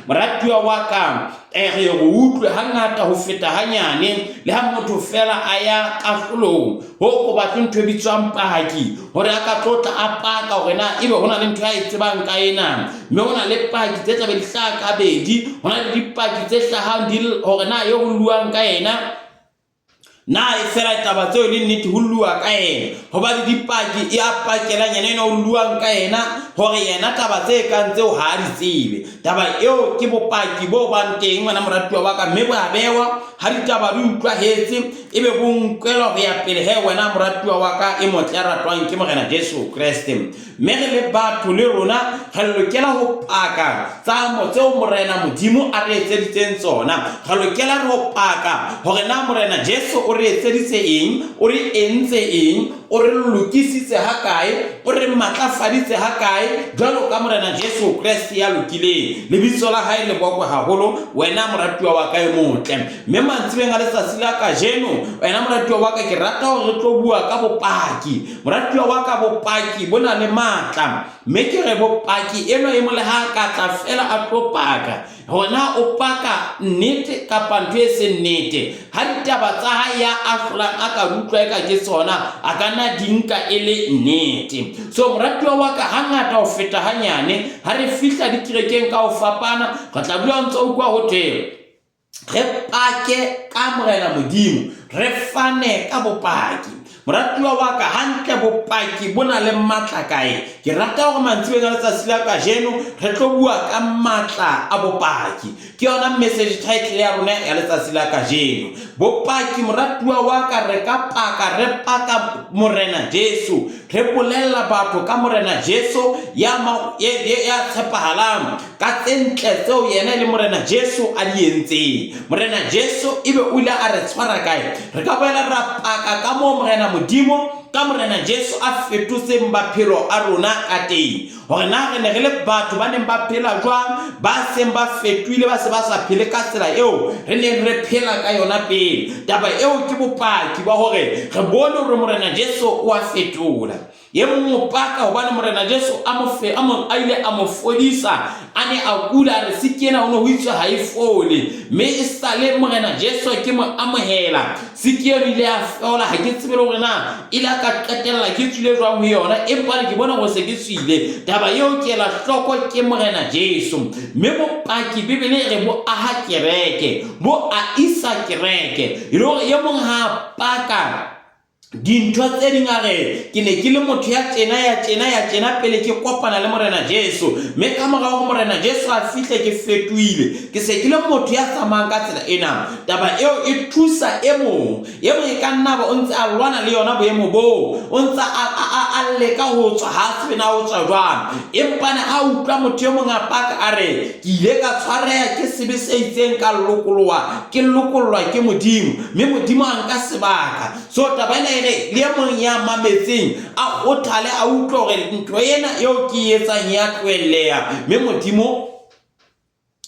Moratuwa wa ka, re re utlwe hangata ho feta hanyane, le ha motho feela a ya kahlolong, ho ko batle ntho e bitswang paki, hore a ka tlotla a paka hore na ebe ho na le ntho ya e tsebang ka ena. Mme ho na le paki tse tlabe di hlaha kabedi, ho na le dipaki tse hlahang di hore na eo ho luang ka ena na e fela taba tseo le nnete ho lua ka yena, hobane dipaki e a pakelang yena ena o luang ka yena hore yena taba tse kang tseo ha a di tsebe. Taba eo ke bopaki bo bang teng wena moratuwa wa ka, mme bo a bewa ha ditaba di utlwahetse, ebe bo nkelwa ho ya pele he wena moratuwa wa ka e motle ya ratwang ke Morena Jesu Kreste. Mme re le batho le rona re lokela ho paka tsa tseo Morena Modimo a re etseditseng tsona. Re lokela re ho paka hore na Morena Jesu o re etseditse eng, o re entse eng, o re lokisitse hakae, o re matlafaditse hakae jwalo ka Morena Jesu Kreste ya lokileng. Lebitso la hae le bokwe haholo, wena moratuwa wa ka e motle. Mme mantsibeng a letsatsi la kajeno, wena moratuwa wa ka, ke rata hore re tlo bua ka bopaki. Moratuwa wa ka, bopaki bo na le matla, mme ke re bopaki enwa e mong le ha a ka tla fela a tlo paka, hona o paka nnete kapa ntho e seng nnete. Ha ditaba tsa hae ya ahlolang a ka utlwa eka ke tsona, a ka nna di nka e le nnete. So moratuwa wa ka, hangata ho feta hanyane, ha re fihla dikerekeng ka ho fapana, re tla dula o ntso utlwa ho thwe, re pake ka Morena Modimo, re fane ka bopaki. Moratuwa wa ka, hantle bopaki bo na le matla kae? Ke rata hore mantsibeng a letsatsi la kajeno re tlo bua ka matla a bopaki. Ke yona message title ya rona ya letsatsi la kajeno. Bopaki, moratuwa wa ka, re ka paka, re paka Morena Jesu, re bolella batho ka Morena Jesu ya, ya, ya tshepahalang, ka tse ntle tseo yena e le Morena Jesu a di entseng. Morena Jesu ebe o ile a re tshwara kae? Re ka boela ra paka ka moo Morena Modimo ka Morena Jesu a fetotseng maphelo a rona ka teng. Hore na re ne re le batho ba neng ba phela jwang, ba seng ba fetohile, ba se ba sa phele ka tsela eo re neng re phela ka yona pele. Taba eo ke bopaki ba hore re bone hore Morena Jesu o a fetola. E mong o paka hobane Morena Jesu a mo fe, a mo, a ile a mo fodisa, a ne a kula, a re siki ena ho ne ho itswe ha e fole. Mme e sale Morena Jesu ke mo amohela, siki eno ile ya fola. Ha ke tsebe le hore na e la ka qetella ke tswile jwang ho yona, empa ke bona hore se ke tswile. Taba eo ke ela hloko ke Morena Jesu. Mme bopaki, Bibele e re bo aha kereke, bo a isa kereke. E le hore e mong ha a paka dintho tse ding a re ke ne ke le motho ya tjena ya tjena ya tjena pele ke kopana le Morena Jesu, mme ka morao ho Morena Jesu a fihle ke fetohile, ke se ke le motho ya tsamayang ka tsela ena. Taba eo e thusa e mong, e mong e ka nna ba o ntse a lwana le yona boemo boo, o ntse a leka ho tswa, ha a tsebe na o tswa jwang, empa ne a utlwa motho e mong a paka a re ke ile ka tshwareha ke sebe se itseng, ka lokoloha, ke lokollwa ke Modimo, mme Modimo a nka sebaka. So taba ena e re le e mong ya mametseng a kgothale, a utlwe hore ntho ena eo ke e etsang ya tlohelleha, mme Modimo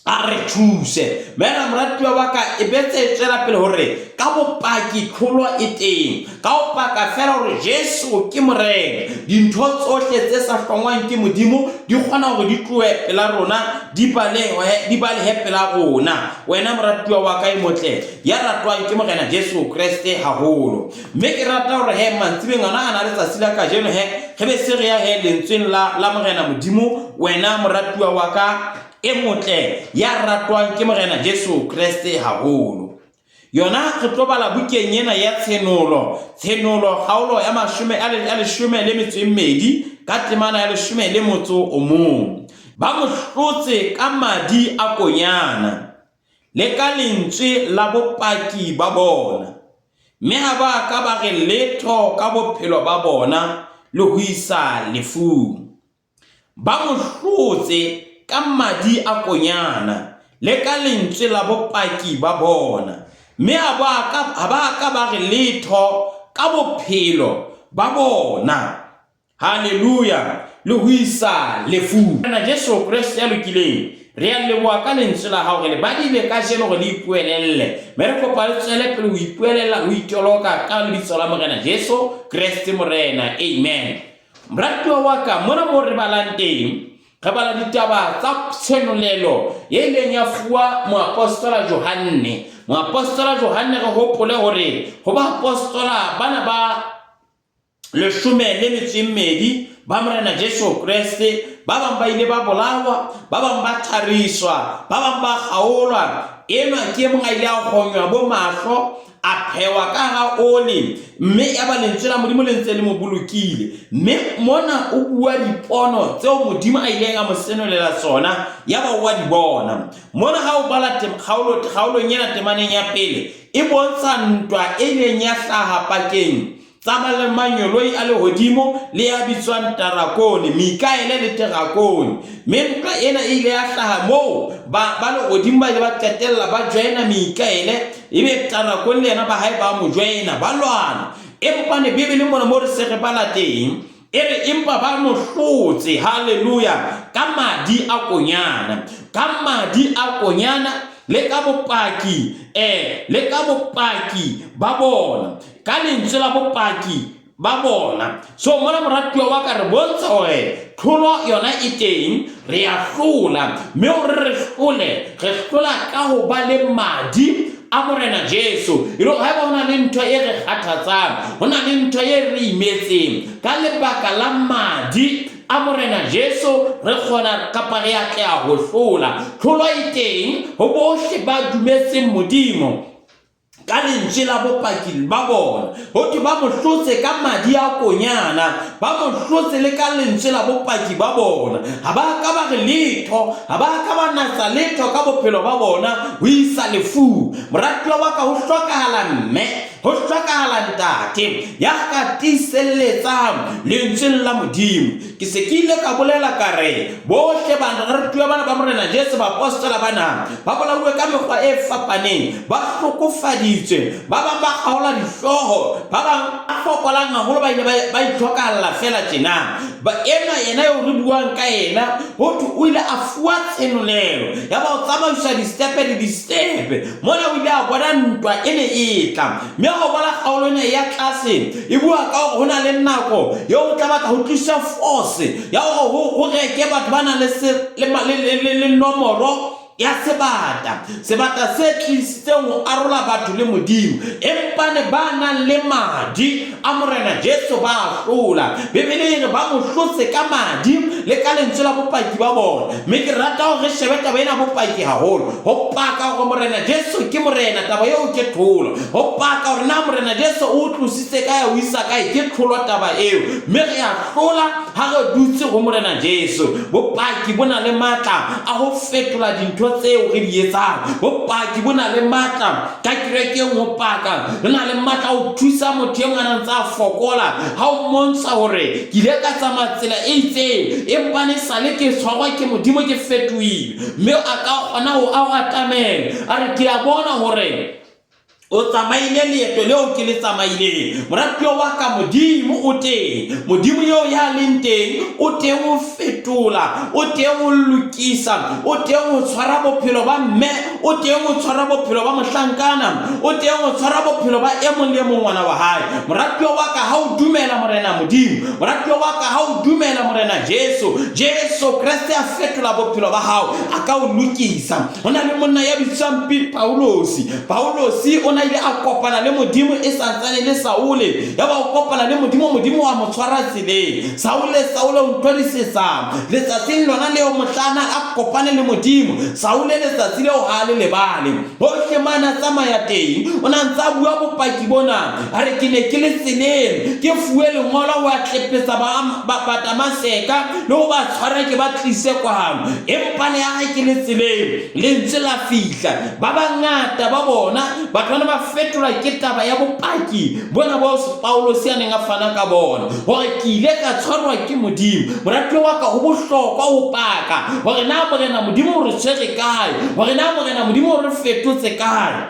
a re thuse. Mena moratuwa wa ka, e betse e tswela pele hore ka bopaki tlholo e teng, ka ho paka fela hore Jesu ke Morena, dintho tsohle tse sa hlongwang ke Modimo di kgona hore di tlohe pela rona, di balehe, di balehe pela rona. Wena moratuwa wa ka e motle, ya ratwang ke Morena Jesu Kreste haholo. Mme ke rata hore he mantsibeng ana ana letsatsi la kajeno he re be se re ya he lentsweng la, la Morena Modimo, wena moratuwa wa ka e motle, ya ratwang ke Morena Jesu Kreste haholo. Yona re tlo bala bukeng ena ya Tshenolo, Tshenolo kgaolo ya mashome a leshome le metso e mmedi ka temana ya leshome le motso o mong. Ba mo hlotse ka madi a konyana le ka lentswe la bopaki ba bona, mme ha ba ka ba re letho ka bophelo ba bona le ho isa lefung. Ba mo hlotse ka madi a konyana le ka lentswe la bopaki ba bona, mme ha ba ka ba re letho ka bophelo ba bona. Haleluya! Le ho isa lefung. Morena Jesu Kreste ya lokileng, re a leboha ka lentswe la hao. Re le badile kajeno hore le ipuelelle, mme re kopa le tswele pele ho ipuelella le ho itoloka ka lebitso la Morena Jesu Kreste Morena. Amen. Moratuwa wa ka, mona moo re balang teng, Re bala ditaba tsa tshenolelo e ileng ya fuwa moapostola Johanne. Moapostola Johanne re hopole hore ho baapostola bana ba leshome le metso e mmedi ba Morena Jesu Kreste, ba bang ba ile ba bolawa, ba bang ba thariswa, ba bang ba kgaolwa. Enwa ke e mong a ile a honywa bo mahlo, a phewa ka hara oli, mme yaba lentswe la Modimo le ntse le mo bolokile. Mme mona o bua dipono tseo Modimo a ileng a mo senolela tsona, yaba o a di bona. Mona ha o bala kgaolong ena temaneng ya pele, e bontsha ntwa e ileng ya hlaha pakeng tsa mangeloi a lehodimo le ya bitswang Tarakone, Mikaele le Terakone. Mme ntwa ena e ile ya hlaha moo ba, ba lehodimo ba ile ba qetella ba joina Mikaele, ebe Tarakone le yena ba hae ba mo joina, ba lwana. Empa ne Bibele mona mo re se re bala teng, e re empa ba mo hlotse, haleluya, ka madi a konyana, ka madi a konyana le ka bopaki, le ka bopaki ba bona. Ka lentswe la bopaki ba bona. So mona moratuwa wa ka re bontsha hore tlholo yona e teng, re ya hlola. Mme hore re hlole, re hlola ka ho ba le madi a Morena Jesu. E le hore haeba ho na le ntho e re kgathatsang, ho na le ntho e re imetseng, ka lebaka la madi a Morena Jesu re kgona kapa re atleha ho hlola. Tlholo e teng ho bohle ba dumetseng Modimo. Ka lentswe la bopaki ba bona. Ho thwe ba mo hlotse ka madi a konyana, ba mo hlotse le ka lentswe la bopaki ba bona. Ha ba ka ba re letho, ha ba ka ba natsa letho ka bophelo ba bona ho isa lefung. Moratuwa wa ka, ho hlokahala mme, ho hlokahala ntate ya ka tiiselletsang lentsweng la Modimo. Ke se ke ile ka bolela ka re, Bohle baratuwa bana ba Morena Jesu, baapostola bana, ba bolauwe ka mekgwa e fapaneng, ba hlokofaditswe, ba bang ba kgaolwa dihlooho, ba bang ba fokolang haholo ba ile ba itlhokahalla feela tjena. Ba, enwa yena eo re buang ka yena, ho thwe o ile a fuwa tshenolelo, yaba o tsamaiswa distepe le distepe. Mona o ile a bona ntwa e ne e tla. Mme ha o bala kgaolo ena ya tlase, e bua ka hore ho na le nako eo o tla batla ho tlisa force ya hore ho reke batho ba nang le nomoro ya sebata, sebata se tlisitseng ho arola batho le Modimo. Empa ne ba nang le madi a Morena Jesu ba a hlola. Bibele e re ba mo hlotse ka madi le ka lentswe la bopaki ba bona. Mme ke rata hore re shebe taba ena bopaki haholo. Ho paka hore Morena Jesu ke Morena, taba eo ke tlholo. Ho paka hore na Morena Jesu o tlositse kae, o isa kae, ke tlholo taba eo. Mme re a hlola ha re dutse ho Morena Jesu. Bopaki bo na le matla a ho fetola dintho tseo re di etsang. Bopaki bo na le matla ka kerekeng ho paka. Re na le matla a ho thusa motho e mong a ntse a fokola, ha o mmontsha hore ke ile ka tsamaya tsela e itseng, empa ne sale ke tshwarwa ke Modimo ke fetohile. Mme a ka kgona ho a o atamela, a re ke a bona hore o tsamaile leeto leo ke le tsamaileng. Moratuwa wa ka, Modimo o teng. Modimo eo ya leng teng o teng ho fetola, o teng ho lokisa, o teng ho tshwara bophelo ba mme, o teng ho tshwara bophelo ba mohlankana, o teng ho tshwara bophelo ba e mong le e mong ngwana wa hae. Moratuwa wa ka, ha o dumela Morena Modimo, moratuwa wa ka, ha o dumela Morena Jesu, Jesu Kreste a fetola bophelo ba hao, a ka o lokisa. Ho na le monna ya bitswang Paulosi. Paulosi o na ile a kopana le Modimo e santsane le Saule. Yaba o kopana le Modimo, Modimo wa mo tshwara tseleng. Saule, Saule, o ntlhorisetsang? Letsatsing lona leo mohlana a kopane le Modimo, Saule letsatsi leo ha a le lebale. Hohle mane a tsamaya teng, o na ntse a bua bopaki bona. A re, ke ne ke le tseleng, ke fuwe lengolo ho ya tlepetsa ba, ba, ba Damaseka le ho ba tshwara ke ba tlise kwano. Empa le ha ke le tseleng, lentswe la fihla. Ba bangata ba bona batho bana ba fetolwa ke taba ya bopaki bona bo Paulose a neng a fana ka bona, hore ke ile ka tshwarwa ke Modimo. Moratuwa wa ka, ho bohlokwa ho paka hore na Morena Modimo o re tshwere kae, hore na Morena Modimo o re fetotse kae.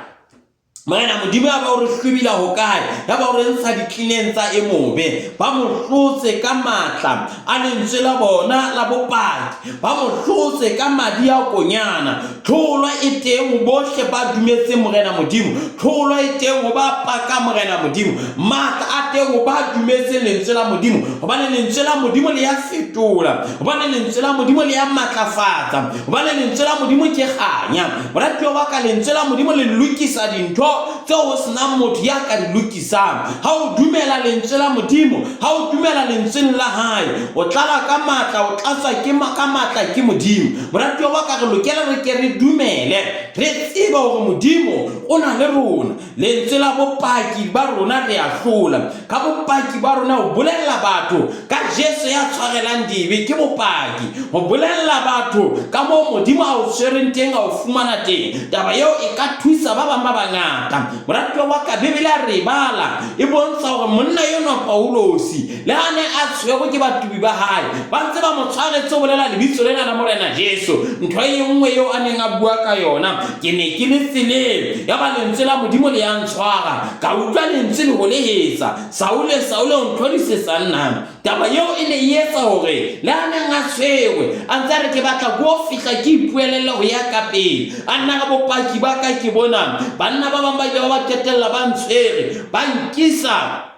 Morena Modimo ya ba o re hlwibila hokae, ya ba o re ntsha ditlineng tsa e mobe. Ba mo hlotse ka matla a lentswe la bona la bopaki, ba mo hlotse ka madi a konyana. Tlholo e teng ho bohle ba dumetseng Morena Modimo, tlholo e teng ho ba pakang Morena Modimo, matla a teng ho ba dumetseng lentswe la Modimo, hobane lentswe la Modimo le ya fetola, hobane lentswe la Modimo le ya matlafatsa, hobane lentswe la Modimo ke kganya. Moratuwa wa ka, lentswe la Modimo le lokisa dintho tseo ho senang motho ya ka di lokisang. Ha o dumela lentswe la Modimo, ha o dumela lentsweng la hae, o tlala ka matla, o tlatswa ke ka matla ke Modimo. Moratuwa wa ka, re lokela re ke re dumele, re tsebe hore Modimo o na le rona. Lentswe la bopaki ba rona re a hlola. Ka bopaki ba rona ho bolella batho ka Jesu ya tshwarelang dibe ke bopaki. Ho bolella batho ka moo Modimo a o tshwereng teng a o fumana teng. Taba eo e ka thusa ba bang ba bangata. Moratuwa wa ka, Bibele a re e bala e bontsha hore monna enwa Paulosi le ha ne a tshwerwe ke batubi ba hae, ba ntse ba mo tshwaretse ho bolela lebitso lena la Morena Jesu. Ntho e nngwe eo a neng a bua ka yona, ke ne ke le tseleng, yaba lentswe la Modimo le ya ntshwara, ka utlwa lentswe le holehetsa, Saule, Saule, o ntlhorisetsang na? Taba eo e ne e etsa hore le a neng a tshwerwe, a ntse a re ke batla ko fihla ke ipuelelle ho ya ka pele. A nna re bopaki ba ka ke bona, banna ba bang ba ile ba ba qetella ba ntshwere, ba nkisa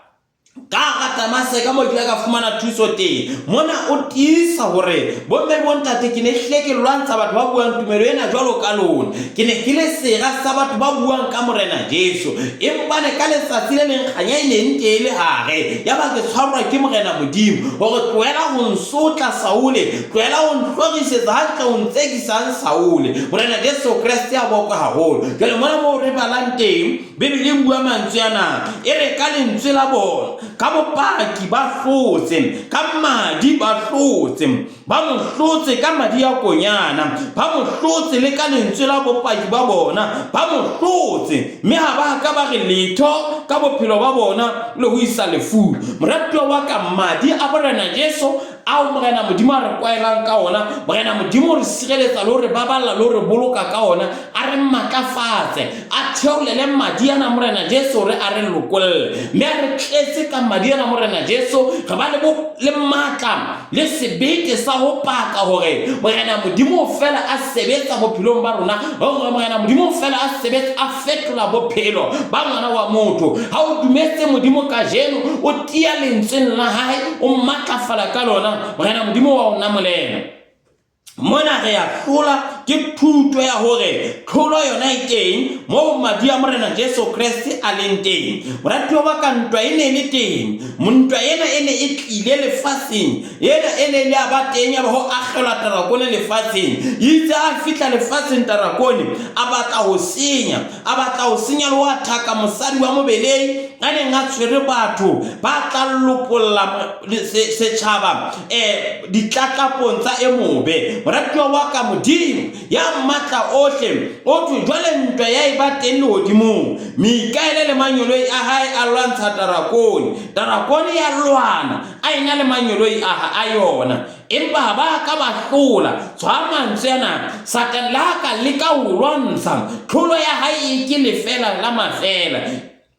ka hara Damaseka moo ke ile ka fumana thuso teng. Mona o tiisa hore bomme le bontate ke ne hlile ke lwantsha batho ba buang tumelo ena jwalo ka lona. Ke ne ke le sera sa batho ba buang ka Morena Jesu. Empa ne ka letsatsi le leng kganya e ne nte e le hare, yaba ke tshwarwa ke Morena Modimo hore tlohela ho nsotla Saule, tlohela ho nhlorisetsa hantle o ntsekisang Saule. Morena Jesu Kreste a bokwe haholo. Jwale mona moo re balang teng, Bibele e bua mantswe ana, e re ka lentswe la bona, ka bopaki ba hlotse, ka madi ba hlotse, ba mo hlotse ka madi a konyana, ba mo hlotse le ka lentswe la bopaki ba bona, ba mo hlotse, mme ha ba ka ba re letho ka bophelo ba bona le ho isa lefung. Moratuwa wa ka, madi a Morena Jesu ao Morena Modimo a re kwaelang ka ona, Morena Modimo o re sireletsa le ho re baballa le ho re boloka ka ona, a re matlafatse, a theolele madi ana Morena Jesu re a re lokolle, mme a re tletse ka madi ana Morena Jesu, re ba le matla le sebete sa ho paka hore Morena Modimo o fela a sebetsa bophelong ba rona, hore Morena Modimo o fela a sebetsa a fetola bophelo ba ngwana wa motho. Ha o dumetse Modimo kajeno, o tiya lentsweng la hae, o matlafala ka lona, Morena Modimo wa o namolela. Mona re a hlola ke thuto ya hore tlholo yona e teng moo madi a Morena Jesu Kreste a leng teng. Moratuwa wa ka, ntwa e ne e le teng. Ntwa ena e ne e tlile lefatsheng. Ena e ne e le a ba teng ya ba ho akgelwa tarakone lefatsheng. Itse a fihla lefatsheng tarakone, a batla ho senya. A batla ho senya le ho athaka mosadi wa mobelei a neng a tshwere batho ba tla lopolla setjhaba ditlatlapong tsa e mobe. Moratuwa wa ka, Modimo ya matla ohle o thwe jwale ntwa ya eba teng lehodimong. Mikaele le mangeloi a hae a lwantsha tarakone. Tarakone ya lwana a ena le mangeloi a yona. Empa ha ba ka ba hlola. Tshwaya mantswe ana, Satane le ha ka leka ho lwantsha, tlholo ya hae e ke lefela la mafela.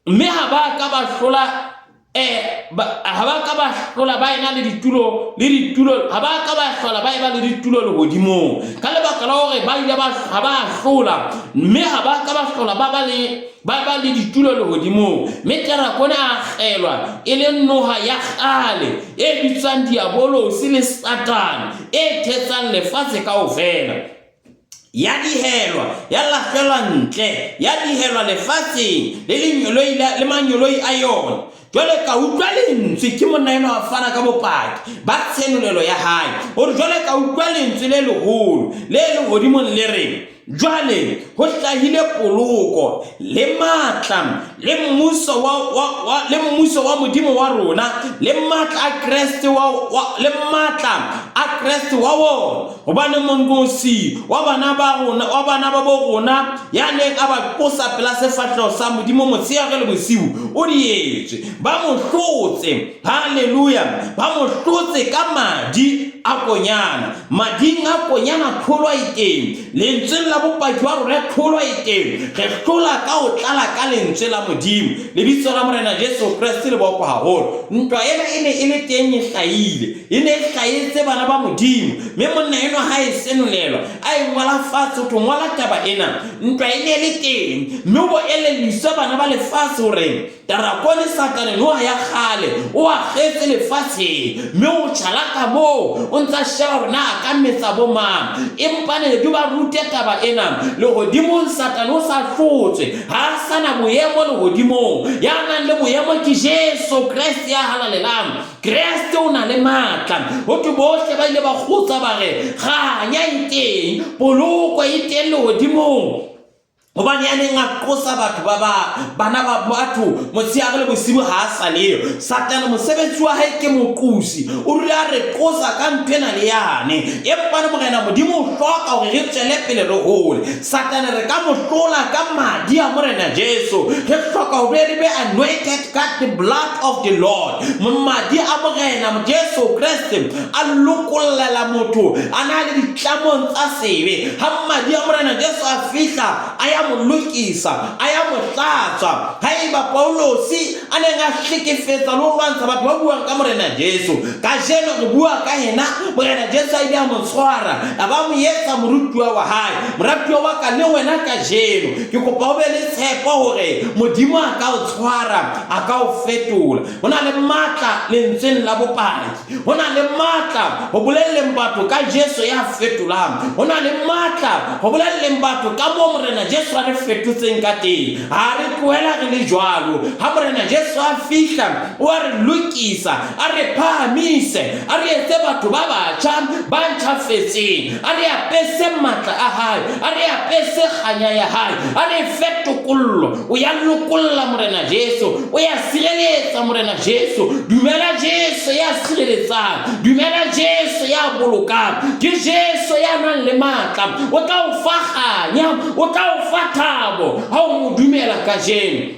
Mme ha ba ka ba hlola ha ba ka ba hlola ba ena le ditulo le ditulo ha ba ka ba hlola ba eba le ditulo lehodimong ka lebaka la hore ba ile ba ha ba hlola mme ha ba ka ba hlola ba ba le ba ba le ditulo lehodimong mme terakone a akgelwa e le noha ya kgale e bitswang Diabolosi le Satane e thetsang lefatshe kaofela. Ya dihelwa, ya lahlelwa ntle, ya dihelwa lefatsheng le lengeloi le mangeloi a yona. Jwale ka utlwa lentswe, ke monna enwa a fana ka bopaki ba tshenolelo ya hae, hore jwale ka utlwa lentswe le leholo le lehodimong le reng, Jwale ho hlahile poloko le matla le mmuso wa, wa, wa, le mmuso wa Modimo wa rona le matla a Kreste wa, wa, le matla a Kreste wa wona, hobane monqosi wa bana ba rona wa bana ba bo rona ya neng a ba qosa pela sefahleho sa Modimo motshehare le bosiu o dietswe. Ba mo hlotse, haleluya, ba mo hlotse ka madi a konyana. Mading a konyana tlholo e teng. Lentsweng la la bopaki wa rona tlholo e teng. Re hlola ka ho tlala ka lentswe la Modimo. Lebitso la Morena Jesu Kreste le bokwa haholo. Ntwa ena e ne e le teng e hlahile. E ne e hlahetse bana ba Modimo. Mme monna enwa ha e senolelwa, a e ngola fatshe, ho thwe ngola taba ena. Ntwa e ne e le teng. Mme o bo elelliswe bana ba lefatshe hore Darakone, Satane, noha ya kgale, o akgetse lefatsheng, mme o tjhalaka moo, o ntsa sheba hore na a ka metsa bo mang. Empa ne ke ba rute taba ena, lehodimong Satane o sa hlotswe, ha a sa na boemo lehodimong. Ya nang le boemo ke Jesu Kreste ya halalelang. Kreste o na le matla. Ho thwe bohle ba ile ba kgotsa ba re, Kganya e teng, poloko e teng lehodimong. Hobane ya neng a qosa batho ba ba bana ba batho motshehare le bosibu ha a sa leyo. Satane mosebetsi wa hae ke moqosi, o dula a re qosa ka ntho ena le yane. Empa le Morena Modimo o hloka hore re tswele pele re hole. Satane re ka mo hlola ka madi a Morena Jesu. Re hloka ho be re be anointed ka the blood of the Lord. Madi a Morena Jesu Kreste a lokollela motho a na le ditlamong tsa sebe. Ha madi a Morena Jesu a fihla, a ya mo lokisa, a ya mo hlatswa. Haeba Paulosi a neng a hlekefetsa le ho lwantsha batho ba buang ka Morena Jesu, kajeno re bua ka yena, Morena Jesu a ile a mo tshwara, a ba mo etsa morutuwa wa hae. Moratuwa wa ka, le wena kajeno ke kopa o be le tshepo hore Modimo a ka o tshwara, a ka o fetola. Ho na le matla lentsweng la bopaki. Ho na le matla ho bolelleng batho ka Jesu ya fetolang. Ho na le matla ho bolelleng batho ka moo Morena Jesu a re fetotseng ka teng. Ha re tlohela re le jwalo. Ha Morena Jesu a fihla, o a re lokisa, a re phahamise, a re etse batho ba batjha, ba ntjhafetseng, a re apese matla a hae, a re apese kganya ya hae, a re fe tokollo. O ya lokolla Morena Jesu, o ya sireletsa Morena Jesu. Dumela Jesu ya sireletsang, dumela Jesu ya bolokang. Ke Jesu ya nang le matla, o tla o fa kganya, o tla o fa thabo ha o mo dumela kajeno.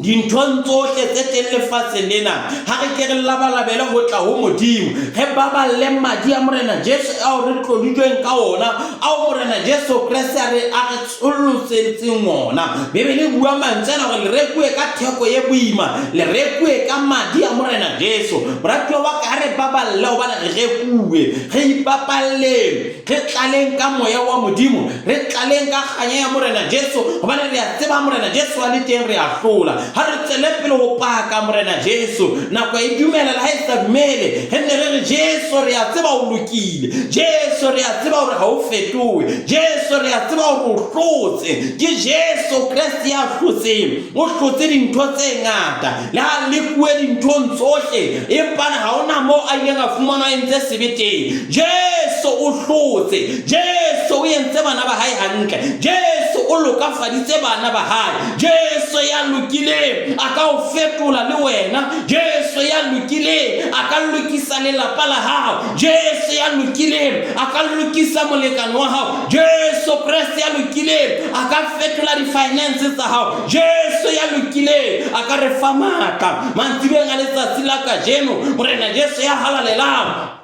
Dinthong tsohle tse teng lefatsheng lena, ha re ke re labalabele ho tla ho Modimo, re baballe madi a Morena Jesu ao re tloditsweng ka ona, ao Morena Jesu Kreste a re a re tshollotseng ona. Bibele e bua mantswe ana hore le rekuwe ka theko e boima, le rekuwe ka madi a Morena Jesu. Moratuwa wa ka, ha re baballe hobane re rekuwe, re ipapalleng. Re tlaleng ka moya wa Modimo, re tlaleng ka kganya ya Morena Jesu, hobane re a tseba Morena Jesu a le teng re a hlola. Ha re tswele pele ho paka Morena Jesu, nako e dumela le ha e sa dumele, re nne re re Jesu re a tseba o lokile, Jesu re a tseba hore ha o fetohe, Jesu re a tseba hore o hlotse. Ke Jesu Kreste ya hlotseng, o hlotse dintho tse ngata. Le ha lekuwe dinthong tsohle, empa ha hona moo a ileng a fumanwa a entse sebe teng. Jesu o hlotse. Jesu o entse bana ba hae hantle. Jesu o lokafaditse bana ba hae. Jesu ya lokileng a ka o fetola le wena. Jesu ya lokileng a ka lokisa lelapa la hao. Jesu ya lokileng a ka lokisa molekane wa hao. Jesu Kreste ya lokileng a ka fetola di-finance tsa hao. Jesu ya lokileng a ka re fa matla mantsibeng a letsatsi la kajeno. Morena Jesu ya halalelang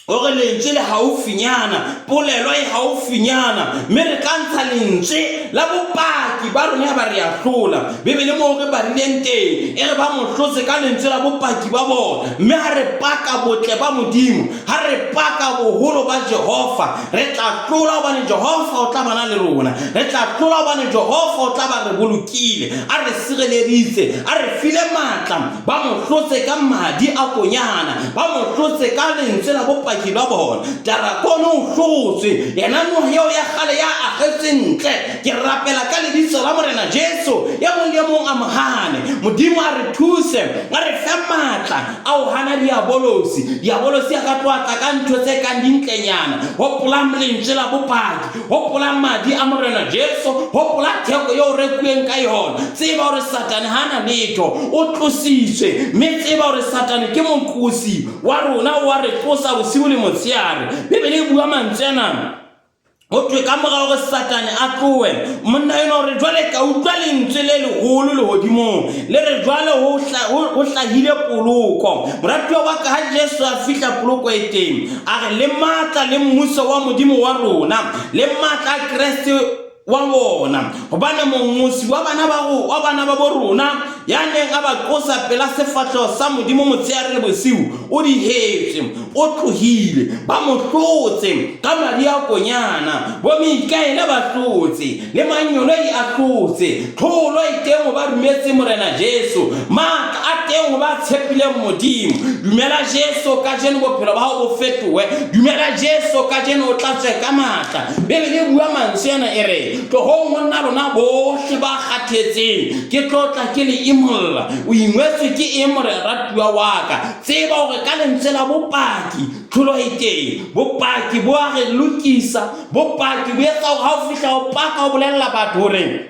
o re lentswe le haufinyana, polelo e haufinyana, mme re tla ntsha lentswe la bopaki ba rona ba re a hlola. Bibele moo re badileng teng e re ba mo hlotse ka lentswe la bopaki ba bona, mme ha re paka botle ba Modimo, Ha re paka boholo ba Jehova, re tla tlola hobane Jehova o tla bana le rona. Re tla tlola hobane Jehova o tla ba re bolokile, a re sireleditse, a re file matla. Ba mo hlotse ka madi a konyana, ba mo hlotse ka lentswe la bopaki ba bona. Darakone o hlotswe, yena noha eo ya kgale ya agetswe ntle. Ke rapela ka lebitso la Morena Jesu, e mong le e mong a mo hane. Modimo a re thuse, a re fe matla a o hana diabolosi. Diabolosi a ka tloa tla ka ntho tse kang dintlenyana. Hopolang lentswe la bopaki, hopolang madi a Morena Jesu, hopola theko eo rekuweng ka yona. Tseba hore Satane ha na letho, o tlositswe, mme tseba hore Satane ke moqosi wa rona, o a re tlosa bosiu le motshehare. Bibele e bua mantswe ana. Ho thwe ka mora hore Satane a tlohe, monna enwa o re, Jwale ka utlwa lentswe le leholo lehodimong, le re, Jwale ho, ho, ho hlahile poloko. Moratuwa wa ka, ha Jesu a fihla poloko e teng. A re, Le matla le mmuso wa Modimo wa rona, le matla a Kreste wa wona, hobane mongosi wa bana ba, wa bana ba bo rona, ya neng a ba qosa pela sefahleho sa Modimo motshehare le bosiu, o dihetswe. O tlohile, ba mo hlotse ka madi a konyana. Bo Mikaele ba hlotse, le mangeloi a hlotse. Tlholo e teng ho ba dumetseng Morena Jesu. Matla a teng ho ba tshepileng Modimo. Dumela Jesu kajeno bophelo ba hao bo fetohe. Dumela Jesu kajeno o tlatswe ka matla. Bibele e bua mantswe ana e re, Tlohong ho nna lona bohle ba kgathetseng, ke tlo tla ke le imolla. O ingwetswe ke eng moratuwa wa ka? Tseba hore ka lentswe la bopaki tlholo e teng. Bopaki bo a re lokisa. Bopaki bo etsa hore ha o fihla o paka o bolella batho hore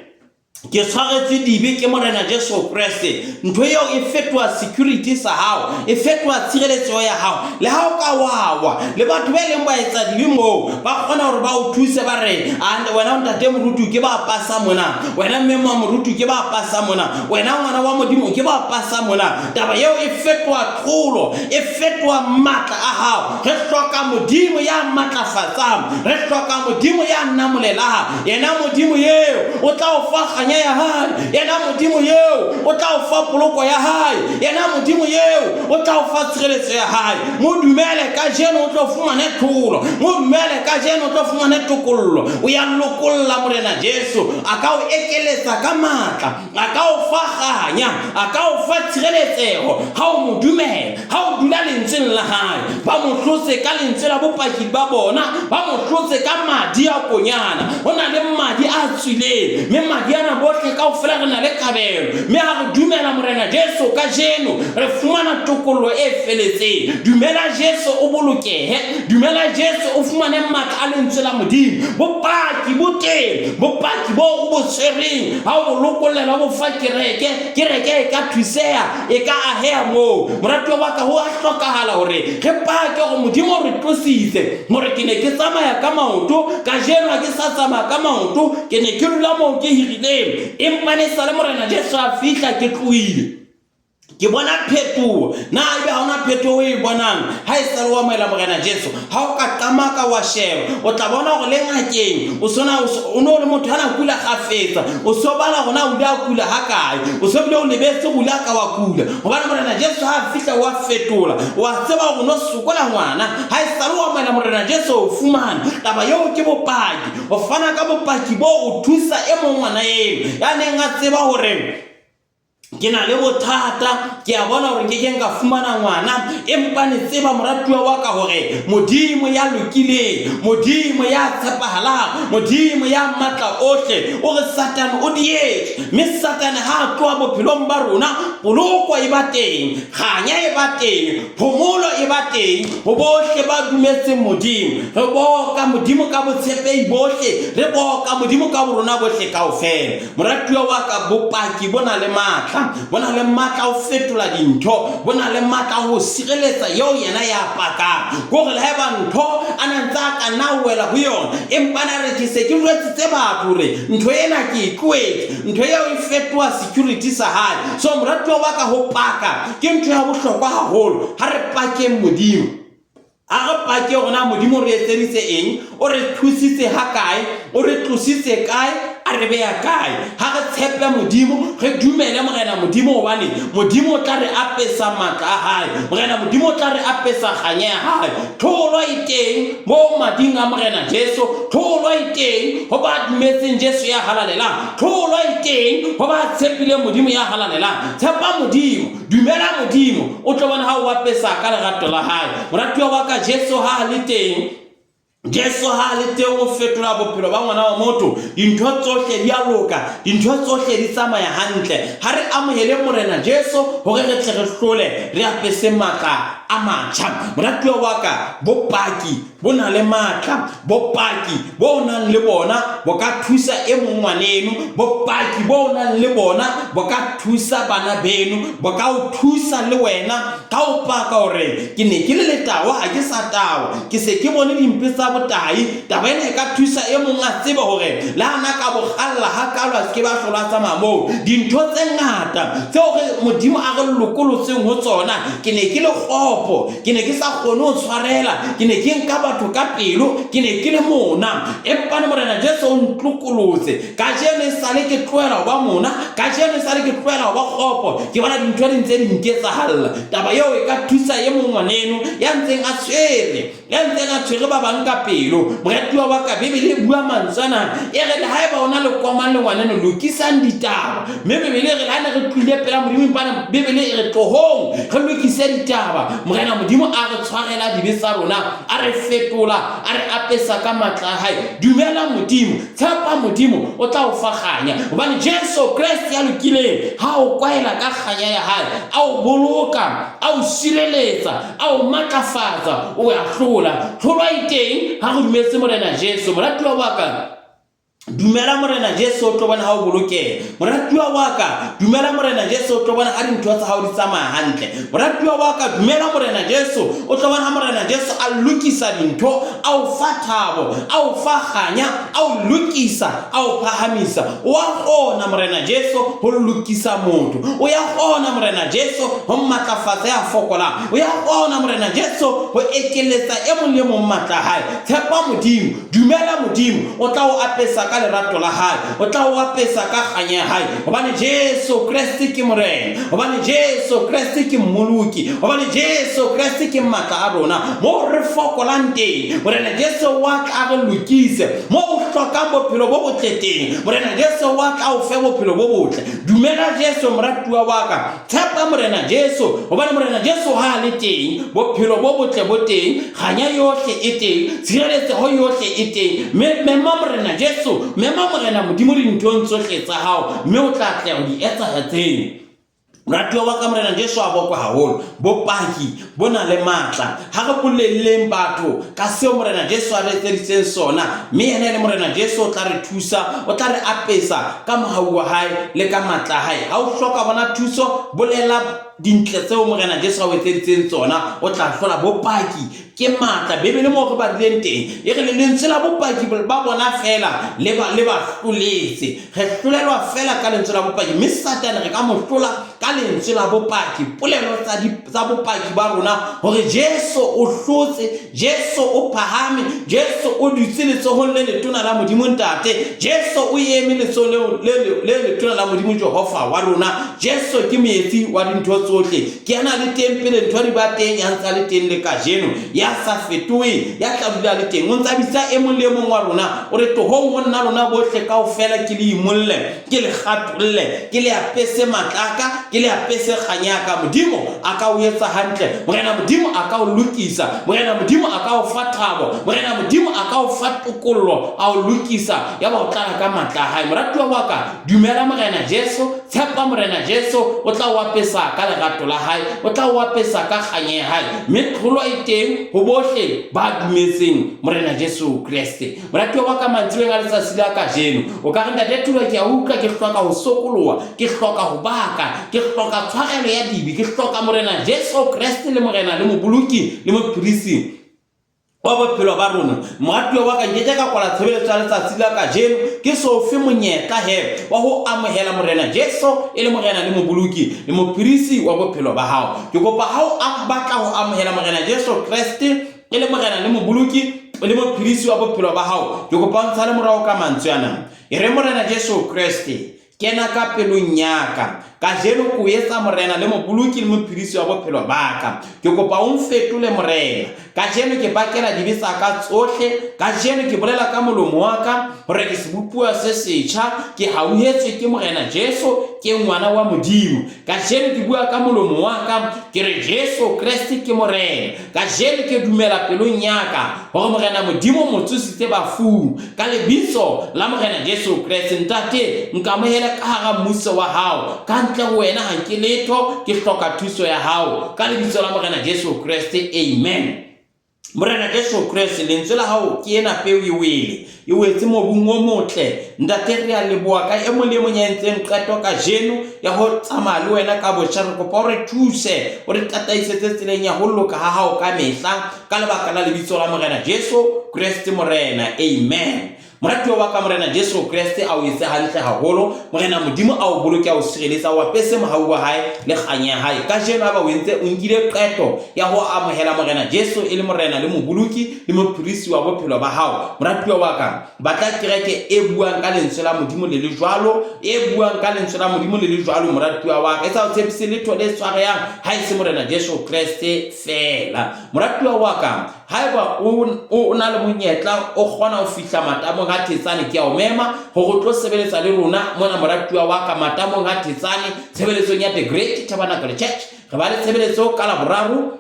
ke tshwaretswe dibe ke Morena Jesu Kreste. Ntho eo e fetoha security sa hao, e fetoha tshireletseho ya hao. Le ha o ka wa wa, le batho ba e leng baetsadibe moo ba kgona hore ba o thuse ba re, "Ah, wena ntate moruti ke ba pasa mona, wena mme moruti ke ba pasa mona, wena ngwana wa Modimo ke ba pasa mona." Taba eo e fetoha tlholo, e fetoha matla a hao. Re hloka Modimo ya matlafatsang, re hloka Modimo ya namolelang. Yena Modimo eo o tla o fa kganya ya hae, yena Modimo eo o tla o fa poloko ya hae, yena Modimo eo o tla o fa tshireletso ya hae. Mo dumele kajeno o tlo fumane tlholo, mo dumele kajeno o tlo fumane tokollo. O ya lokolla Morena Jesu, a ka o ekeletsa ka matla. A ka o fa kganya, a ka o fa tshireletseho ha o mo dumela, ha o dula lentsweng la hae. Ba mo hlotse ka lentswe la bopaki ba bona, ba mo hlotse ka madi a konyana. Ho na le madi a tswileng, mme madi ana bohle kaofela re na le kabelo. Mme ha re dumela Morena Jesu kajeno, re fumana tokollo e feletseng. Dumela Jesu o bolokehe, dumela Jesu o fumane matla a lentswe la Modimo. Bopaki bo teng, bopaki boo o bo tshwereng ha o bo lokollela o bo fa kereke, kereke e ka thuseha, e ka aheha moo. Moratuwa wa ka, ho a hlokahala hore re pake hore Modimo o re tlositse, hore ke ne ke tsamaya ka maoto, kajeno ha ke sa tsamaya ka maoto, ke ne ke dula moo ke hirileng, empa ne sale Morena Jesu a fihla ke tlohile. Ke bona phetoho. Na ebe ha hona phetoho o e bonang ha e sale o amohela Morena Jesu? Ha o ka qamaka wa sheba, o tla bona hore le ngakeng o sona o no le motho ana kula kgafetsa, o so bala hore na o ile a kula hakae, o so bile o lebetse hore o ile a ka wa kula. Hobane Morena Jesu ha a fihla o a fetola, o a tseba hore o no sokola ngwana. Ha e sale o amohela Morena Jesu o fumana taba eo ke bopaki. O fana ka bopaki boo o thusa e mong ngwana eo ya neng a tseba hore ke na le bothata, ke a bona hore nke ke nka fumana ngwana, empa ne tseba moratuwa wa ka hore Modimo ya lokileng, Modimo ya tshepahalang, Modimo ya matla ohle o re Satane o dietswe, mme Satane ha a tloha bophelong ba rona, poloko e ba teng, kganya e ba teng, phomolo e ba teng ho bohle ba dumetseng Modimo. Re boka Modimo ka botshepehi bohle, re boka Modimo ka borona bohle kaofela. Moratuwa wa ka, bopaki bo na le matla, bo na le matla a ho fetola dintho, bo na le matla a ho sireletsa eo yena ya pakang. Ke hore le haeba ntho a na ntse a ka nna wela ho yona, empa na re ke se ke jwetsitse batho hore ntho ena ke e tlohetse, ntho eo e fetoha security sa hae. So moratuwa wa ka, ho paka ke ntho ya bohlokwa haholo. Ha re pakeng Modimo. A re pake hore na Modimo o re etseditse eng, o re thusitse hakae, o re tlositse kae, a re beya kae. Ha re tshepe Modimo, re dumele Morena Modimo, hobane Modimo o tla re apesa matla a hae. Morena Modimo o tla re apesa kganya ya hae. Tlholo e teng mo mading a Morena Jesu, tlholo e teng ho ba dumetseng Jesu ya halalelang, tlholo e teng ho ba tshepileng Modimo ya halalelang. Tshepa Modimo. Dumela Modimo, o tlo bona ha o apesa ka lerato la hae. Moratuwa wa ka, Jesu ha a le teng, Jesu ha a le teng o fetola bophelo ba ngwana wa motho. Dintho tsohle di a loka, dintho tsohle di tsamaya hantle. Ha re amohele Morena Jesu hore re tle re hlole, re apese matla a matjha. Moratuwa wa ka, bopaki. bo na le matla. Bopaki bo o nang le bona bo ka thusa e mong ngwaneno. Bopaki bo o nang le bona bo ka thusa bana beno, bo ka o thusa le wena ka o paka hore ke ne ke le letawa, ha ke sa tawa, ke se ke bone dimpe tsa botai. Taba ena e ka thusa e mong a tsebe hore le ha na ka bo kgalla hakalo, a se ke ba hlola a tsamaya moo. Dintho tse ngata tseo re Modimo a re lokolotseng ho tsona, ke ne ke le kgopo, ke ne ke sa kgone ho tshwarela, ke ne ke nka batho ka pelo, ke ne ke le mona, empa ne Morena Jesu o ntlokolotse. Kajeno esale ke tlohela ho ba mona, kajeno esale ke tlohela ho ba kgopo, ke bona dintho di ntse di nketsahalla. Taba eo e ka thusa e mong ngwaneno ya ntseng a tshwere, ya ntseng a tshwere ba bang ka pelo. Moratuwa wa ka, Bibele e bua mantswe ana, e re le haeba o na le komang le ngwaneno, lokisang ditaba. Mme Bibele e re le ha ne re tlohile pela Modimo, empa Bibele e re tlohong re lokise ditaba. Morena Modimo a re tshwarela dibe tsa rona, a re fetola, a re apesa ka matla a hae. Dumela Modimo, tshepa Modimo, o tla o fa kganya, hobane Jesu Kreste ya lokileng ha o kwaela ka kganya ya hae, a o boloka, a o sireletsa, a o matlafatsa, o ya hlola. Tlholo e teng ha re dumetse Morena Jesu. Moratuwa wa ka, dumela Morena Jesu, o tlo bona ha o bolokeha. Moratuwa wa ka, dumela Morena Jesu, o tlo bona ha dintho tsa hao di tsamaya hantle. Moratuwa wa ka, dumela Morena Jesu, o tlo bona ha Morena Jesu a lokisa dintho, a o fa thabo, a o fa kganya, a o lokisa, a o phahamisa. O a kgona Morena Jesu ho lokisa motho. O ya kgona Morena Jesu ho matlafatsa ya fokolang. O ya kgona Morena Jesu ho ekeletsa e mong le mong matla a hae. Tshepa Modimo, dumela Modimo, o tla o apesa ka lerato la hae, o tla o apesa ka kganya ya hae, hobane Jesu Kreste ke Morena, hobane Jesu Kreste ke Mmoloki, hobane Jesu Kreste ke matla a rona. Moo re fokolang teng, Morena Jesu wa tla a re lokise. Moo o hlokang bophelo bo botle teng, Morena Jesu wa tla o fe bophelo bo botle. Dumela Jesu, moratuwa wa ka. Tshepa Morena Jesu, hobane Morena Jesu ha a le teng, bophelo bo botle bo teng, kganya yohle e teng, tshireletseho yohle e teng. Mme mema Morena Jesu, mema Morena Modimo dinthong tsohle tsa hao, mme o tla atleha ho di etsahetseng. Moratuwa wa ka, Morena Jesu a bokwe haholo. Bopaki bo na le matla. Ha re bolelleng batho ka seo Morena Jesu a re etseditseng sona, mme yena e le Morena Jesu o tla re thusa, o tla re apesa ka mohau wa hae le ka matla a hae. Ha o hloka bona thuso, bolela dintle tseo Morena Jesu a o etseditseng tsona, o tla hlola. Bopaki ke matla. Bibele moo re badileng teng e re le lentswe la bopaki ba bona feela le ba le ba hloletse. Re hlolelwa feela ka lentswe la bopaki, mme Satane re ka mo hlola ka lentswe la bopaki, polelo tsa di, tsa bopaki ba rona hore Jesu o hlotse, Jesu o phahame, Jesu o dutse letsohong le letona la Modimo Ntate, Jesu o eme letsohong le, le, le letona la Modimo Jehova wa rona. Jesu ke moetsi wa dintho tsohle. Ke ya na le teng pele ntho di ba teng, ya ntsa le teng le kajeno, ya sa fetoheng, ya tla dula le teng. O ntsa bitsa e mong le e mong wa rona, o re tlohong ho nna lona bohle kaofela ke le imolle, ke le kgatolle, ke le apese matla a ka, ke le apese kganya ya ka. Modimo a ka o etsa hantle, Morena Modimo a ka o lokisa, Morena Modimo a ka o fa thabo, Morena Modimo a ka o fa tokollo, a o lokisa, ya ba o tlala ka matla a hae. Moratuwa wa ka, Dumela Morena Jesu, tshepa Morena Jesu, o tla o apesa ka lerato la hae, o tla o apesa ka kganya ya hae, mme tlholo e teng ho bohle ba dumetseng Morena Jesu Kreste. Moratuwa wa ka, mantsiboeng a letsatsi la kajeno, o ka re, Ntate Thulo, ke a utlwa ke hloka ho sokoloha, ke hloka ho baka, ke hloka tshwarelo ya dibe, ke hloka Morena Jesu Kreste le Morena le Moboloki le Mophedisi wa bophelo ba rona. Moratuwa wa ka, nkeke ka kwala tshebeletso ya letsatsi la kajeno ke so fe monyetla he wa ho amohela Morena Jesu e le Morena le Moboloki le Mophedisi wa bophelo ba hao. Ke kopa ha o batla ho amohela Morena Jesu Kreste e le Morena le Moboloki le Mophedisi wa bophelo ba hao, ke kopa o ntshale morao ka mantswe ana. E re, Morena Jesu Kreste, Kena ka pelong ya ka. Kajeno ke o etsa Morena le Moboloki le Mophedisi wa bophelo ba ka. Ke kopa o mfetole, Morena. Kajeno ke bakela dibe tsa ka tsohle. Kajeno ke bolela ka molomo wa ka hore ke sebopuwa se setjha, ke hauhetswe ke Morena Jesu, ke ngwana wa Modimo. Kajeno ke bua ka molomo wa ka, ke re Jesu Kreste ke Morena. Kajeno ke dumela pelong ya ka hore Morena Modimo o mo tsositse bafung ka lebitso la Morena Jesu Kreste. Ntate, nkamohele ka hara mmuso wa hao. Ka ntle ho wena ha ke letho, ke hloka thuso ya hao. Ka lebitso la Morena Jesu Kreste, amen. Morena Jesu Kreste, lentswe la hao ke ena peo e wele, e wetse mobung o motle. Ntate, re a leboha ka e mong le e mong ya entseng qeto kajeno ya ho tsamaya le wena ka botjha. Re kopa o re thuse, o re tataisetse tseleng ya ho loka ha hao ka mehla, ka lebaka la lebitso la Morena Jesu Kreste Morena. Amen. Moratuwa wa ka, Morena Jesu Kreste a o etse hantle haholo. Morena Modimo a o boloke, a o sireletsa, o apese mohau wa hae le kganya ya hae. Kajeno ha ba o entse, o nkile qeto ya ho amohela Morena Jesu e le Morena le Moboloki le Mopholosi wa bophelo ba hao. Moratuwa wa ka, batla kereke e buang ka lentswe la Modimo le le jwalo, e buang ka lentswe la Modimo le le jwalo, moratuwa wa ka. E sa o tshepise letho le tshwarehang ha e se Morena Jesu Kreste feela. Moratuwa wa ka, Haeba o na le monyetla o kgona ho fihla matamong a Thetsane, ke a o mema hore o tlo sebeletsa le rona mona, moratuwa wa ka, matamong a Thetsane, tshebeletsong ya The Great Tabernacle Church. Re ba le tshebeletso ka Laboraro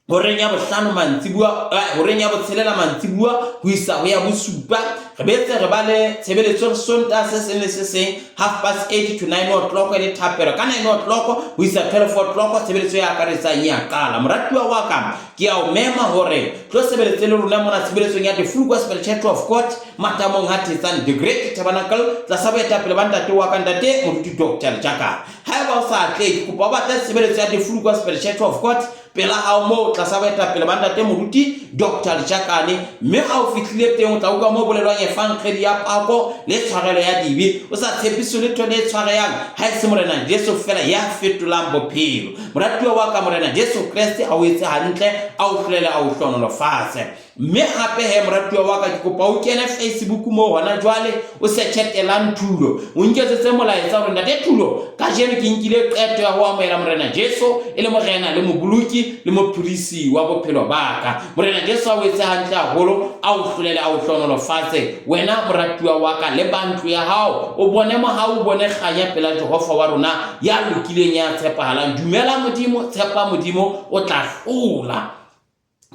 horeng ya bohlano mantsibua, horeng ya botshelela mantsibua ho isa ho ya bosupa. Re boetse re ba le tshebeletso Sontaha se seng le se seng 8:30 to 9 o'clock e le thapelo. Ka 9 o'clock ho isa 12 o'clock tshebeletso e akaretsang e a qala. Moratuwa wa ka, Ke a o mema hore tlo sebeletse le rona mona tshebeletsong ya The Full Gospel Church of God, matamong a Thetsane, The Great Tabernacle, tlasa boetapele ba ntate wa ka, Ntate Moruti Doctor Lejakane. Haeba o sa atleye, ke kopa o batle tshebeletso ya The Full Gospel Church of God pela hao moo tlasa boetapele ba Ntate Moruti Doctor Lejakane, mme ha o fihlile teng o tla utlwa moo bolelwang evangeli ya pako le tshwarelo ya dibe, o sa tshepiswe letho le tshwarehang ha e se Morena Jesu feela ya fetolang bophelo. Moratuwa wa ka, Morena Jesu Kreste a o etse hantle, a o hlolele, a o hlohonolofatse. Mme hape he, moratuwa wa ka, ke kopa o kene Facebook moo hona jwale, o searche Telang Thulo, o nketsetse molaetsa hore Ntate Thulo, kajeno ke nkile qeto ya ho amohela Morena Jesu e le Morena le Moboloki le Mopholosi wa bophelo ba ka. Morena Jesu a o etse hantle haholo, a o hlolele, a o hlohonolofatse, wena moratuwa wa ka le ba ntlo ya hao. O bone mohau, o bone kganya pela Jehova wa rona ya lokileng, ya tshepahalang. Dumela Modimo, tshepa Modimo, o tla hlola.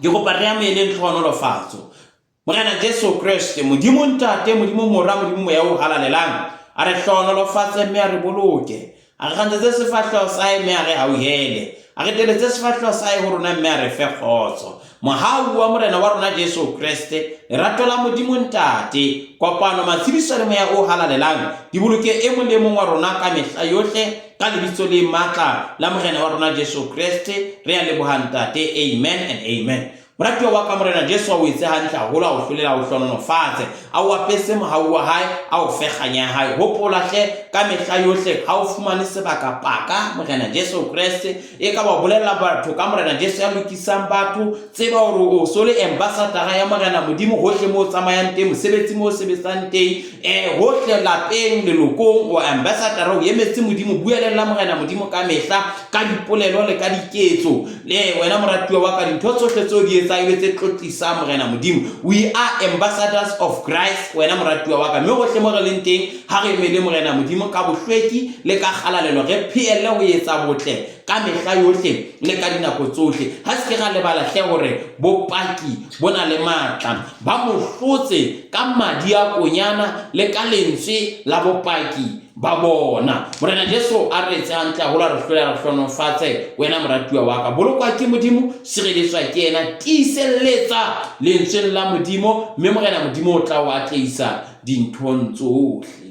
Ke kopa re amoheleng tlhohonolofatso. Morena Jesu Kreste, Modimo Ntate, Modimo Mora, Modimo Moya o Halalelang, a re hlohonolofatse mme a re boloke. A re kgantshetse sefahleho sa hae mme a re hauhele. A re teletse sefahleho sa hae ho rona mme a re fe kgotso. Mohau wa Morena wa rona Jesu Kreste, lerato la Modimo Ntate, kopano, matshediso le Moya o Halalelang di boloke e mong le e mong wa rona ka mehla yohle, ka lebitso le matla la Morena wa rona Jesu Kreste. Re a leboha Ntate. Amen and amen. Moratuwa wa ka, Morena Jesu a o etse hantle haholo, a o hlolele, a o hlohonolofatse, a o apese mohau wa hae, a o fe kganya ya hae. Hopola hle ka mehla yohle ha o fumane sebaka, paka Morena Jesu Kreste. E ka ba o bolella batho ka Morena Jesu ya lokisang batho, tseba hore o so le ambassador ya Morena Modimo hohle moo o tsamayang teng, mosebetsi moo o sebetsang teng, hohle lapeng, lelokong, o ambassador, o emetse Modimo, buelella Morena Modimo ka mehla, ka dipolelo le ka diketso. Le wena moratuwa wa ka, dintho tsohle tseo di etsang e be tse tlotlisang Morena Modimo. We are ambassadors of Christ, wena moratuwa wa ka. Mme hohle mo re leng teng, ha re emele Morena Modimo ka bohlweki le ka kgalalelo, re phehelle ho etsa botle ka mehla yohle le ka dinako tsohle. Ha se ke ra lebala hle hore bopaki bo na le matla. Ba mo hlotse ka madi a konyana le ka lentswe la bopaki ba bona. Morena Jesu a re etse hantle haholo, a re hlole, a re hlohonolofatse, wena moratuwa wa ka. Bolokwa ke Modimo, sireletswa ke yena, tiiselletsa lentsweng la Modimo, mme Morena Modimo o tla o atlehisa dinthong tsohle.